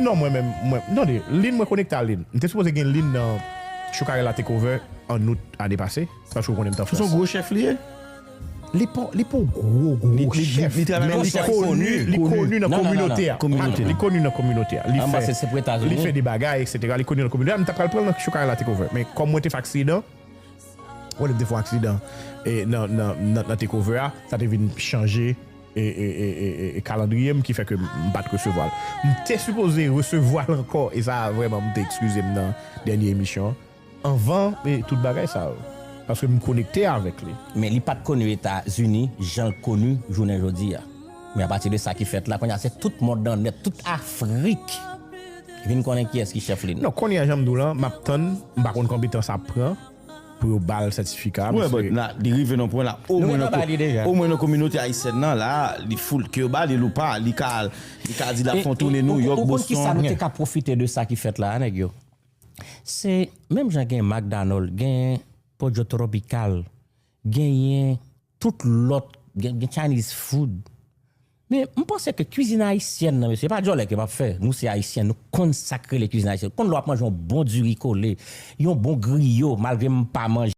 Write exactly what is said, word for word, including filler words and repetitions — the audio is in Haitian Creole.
Non, mwen menm, mwen, tande, Lynn, mwen konekte a Lynn. M te sipoze gen Lynn nan Chokarella Takeover an out ane pase, paske w konnen m t an Frans. Se yon gwo chèf li ye? Li pa, li pa yon gwo, gwo chèf, men li koni, li koni nan kominote a. Li koni nan kominote a. Li fè, li fè de bagay, etsetera. Li koni nan kominote a. M ta pral pran l nan Chokarella Takeover. Men kòm mwen te fè aksidan, wè, lè m te fè yon aksidan e, nan, nan, nan, nan Takeover a, sa te vin chanje e, e, e, e, e, e kalandriye m ki fè ke m pa t resevwa l. M te sipoze resevwa l ankò, e sa vrèman m te eskize m nan dènye emisyon an. Anvan e, tout bagay sa yo. Paske m konekte avèk li. Men li pa t koni Etazini jan l koni jounen jodi a. Men apati de sa ki fèt la, kounye a se tout mond lan nèt, tout Afrik vin konnen kiyès ki chèf li. Non, kounye a jan m di w lan, m ap tann, m pa konn konbyen tan sa ap pran pou yo ba l sètifika. Wi, but la, li rive nan pwen la, omwen nan, omwen nan kominote ayisyèn nan, la, li fout ke yo ba li l ou pa, li ka, li ka di l ap fè yon tounen Nouyòk, Boston. Ou konn kisa nou te ka pwofite de sa ki fèt la, nèg yo? Se menm jan gen McDonald, gen Pollo Tropical, genyen tout lòt, gen, gen Chinese food. Men m panse ke kwizin ayisyèn nan, mesye, e pa djòlè ke m ap fè. Nou se ayisyen, nou konn sa k rele kwizin ayisyèn. Konn lè w ap manje yon bon diri kole, yon bon griyo, malgre m pa manje.